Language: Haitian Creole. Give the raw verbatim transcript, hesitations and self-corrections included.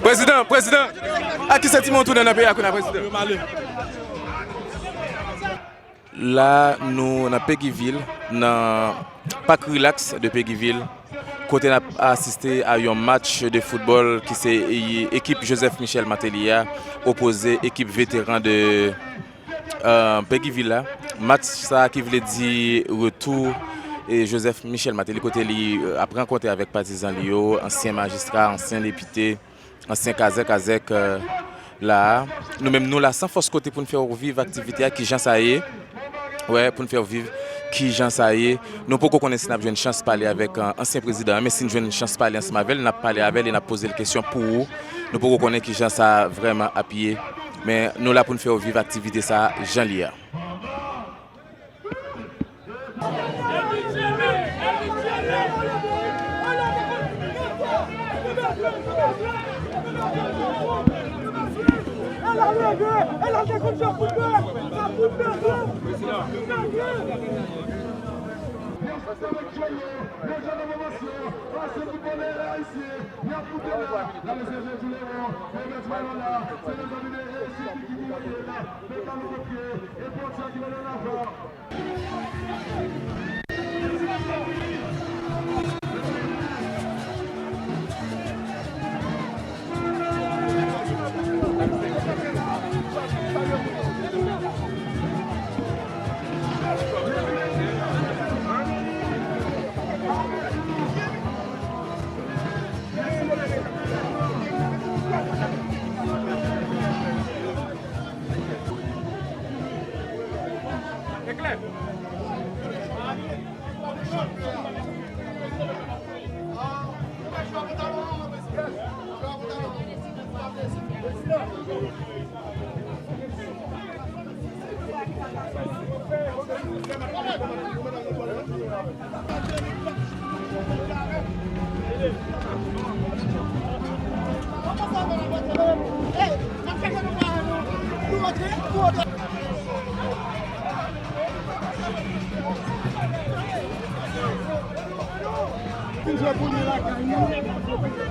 Prezidan, prezidan, a ki santiman w tounen nan peyi a kounye a, prezidan? La, nou nan Peguy Ville, nan Parc Relax de Peguy Ville, kote n ap asiste a yon match de foutbòl ki se e, ekip Joseph Michel Martelly a opoze ekip veteran de, euh, Peguy Ville la. Match sa ki vle di retou e Joseph Michel Martelly, kote li, euh, ap rankontre avèk patizan li yo, ansyen majistra, ansyen depite, ansyen kazèk, kazèk, euh, la a. Nou menm, nou la san fòs kote pou n fè w viv aktivite a, kijan sa ye. Wè, pou n fè w viv kijan sa ye. Nou poko konnen si n ap jwenn chans pale avèk, euh, ansyen prezidan an, men si n jwenn chans pale ansanm avè l, n ap pale avè l e n ap poze l kesyon pou ou. Nou poko konnen kijan sa vrèman ap ye. Men nou la pou n fè w viv aktivite sa a jan l ye a. Vin jwe pou nou lakay nou.